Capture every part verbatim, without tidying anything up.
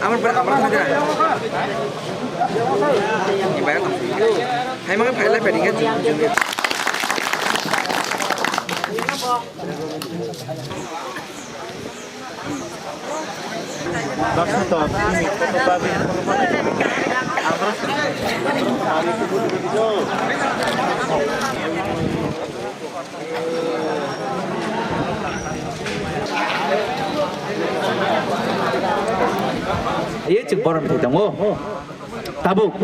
Amar ber amar thang jana. Ni bayar tong. Hai mang phai lai pedi ngan jung jung. Ye chwng borom thai tongo. Tabuk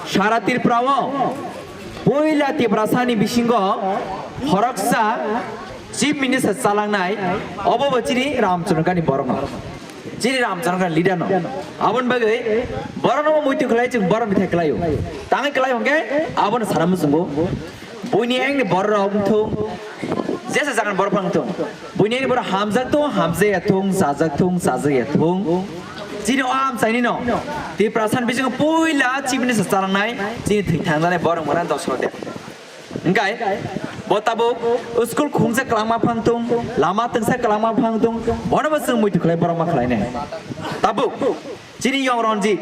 sara Tripura o puila Tiprasani bisingo khoroksa Chief Minister chalangnai, obo bo chini Ramchandra Gandhi borokno. Chini Ramchandra Gandhi leader no. Aboni bagwi borokno muitu khlai chwng borom thai khlaio. Tangwi khlai hwnkhe abono sana muchungo. Buini engni borok wngthung, jesa jagan borok phang thung. Buini engni borok hamjak thung, hamjakya thung, chajak thung, chajakya thung. Chini o amchaini no Tiprasani bisingo puila Chief Minister chalangnai, chini thwi thangjanai borok mwnang dosho de. Hingkai bo tabuk school khungsa kwlangma phang thung, lama twngsa kwlangma phang thung, bono bo chwng muitu khlai borok ma khlainai. Tabuk chini Yong Ranjit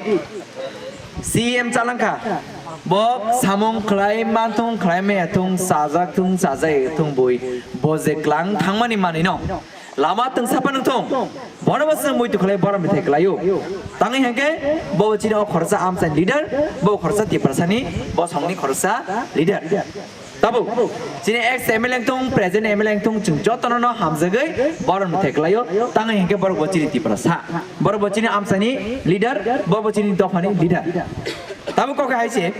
C M chalangkha, bo samung khlai manthung khlai maya thung, chajak thung chajak thung bui, bo je klang thangmani manwi no lama twngsa phano thung, bono bo chwng muitu khlai borom bithai khlaio. Tangwi hwnkhe bo chini o khoroksa amchaini leader, bo khoroksa Tiprasani bosongni khoroksa leader. Tabuk chini ex M L A wngthung, present M L A wngthung, chwng jotono no hamjagwi borom bithai khlaio. Tangwi hwnkhe borok bo chini Tiprasa, borok bo chini amchaini leader, borok bo chini dophani leader. Tabuk kok hai se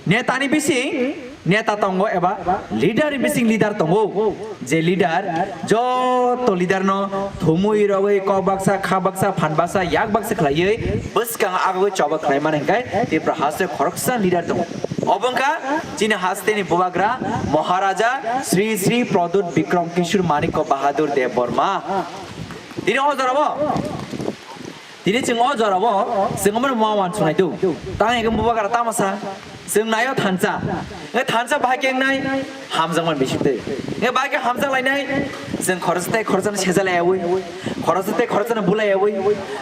netani bising neta tongo eba leader ni bising leader tongo. Je leader joto leader no thumui rogwi kok baksa, kha baksa, phan baksa, yak baksa khlaiwi bwskang agwi choba khlai mani hwnkhe Tripura haste khoroksa leader tongo. Obo wngkha chini hasteni bubagra Maharaja Sri Sri Pradyut Bikram Kishore Manikya Bahadur Debbarma. Tini o jorabo Tini chwng o jorao chwng omo ma uansuknai do. Tang hwnkhe bubagra tamasa chwng naio thansa. Nge thansa bahai khe wngnai hamjakmani bisingtwi. Nge bahai khe hamjak lainai chwng khoroksa tei khoroksano seja laiyaui, khoroksa tei khoroksano bulaiyaui,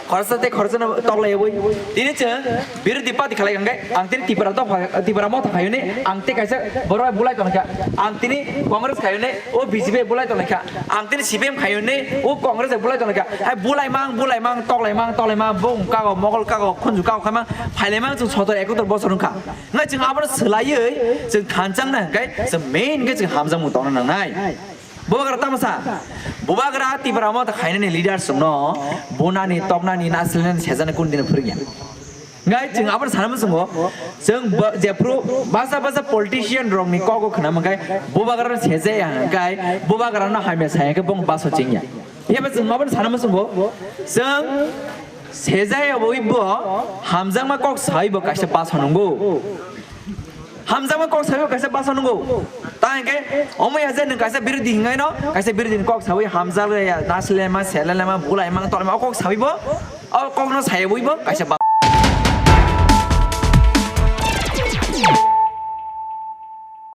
khoroksa tei khoroksano toklaiyaui. Tini chwng birodhi party khalai hwnkhe ang tini Tipra dopha, Tipra motha khaiyuni ang tei kaisa borok bai bulai tongkha. Ang tini Congress khaiyuni o B J P bulai tongkha. Ang tini C P M khaiyuni o Congress bai bulai tongkha. Hai bulaimang, bulaimang, toklaimang, toklaimang, bung kago, mogol kago, khunju kago khaimang, phailaimang chwng sotor ekotor bosor wngkha. Ngai chwng abono swlaiwi chwng thanchang na hwnkhe chwng main khe chwng hamjakmung tongna nangnai. Bubagra tamasa, bubagra Tipra motha khainani leaders chwngno bunani, toknani, naslinani, sejani kunu dino phwrwngya. Ngai chwng abono sana muchungo, chwng bo-, jephru basa basa politician rokni kogo khna mankhe bubagrano sejaya hwnkhe bubagrano hamya saya khe bong baso chengya. Phiya ba chwng abono sana muchungo, chwng sejaya bo hamjakma kok sawi bo kaisa baso nungo. Hamjakma kok sawi bo kaisa baso nungo. Ta hwnkhe omo ya je nwng kaisa birodhi hingaino kaisa birodhini kok sawi hamjaklaya, naslema, selelema, bulaima, tolema o kok sawi bo o kokno saya bo kaisa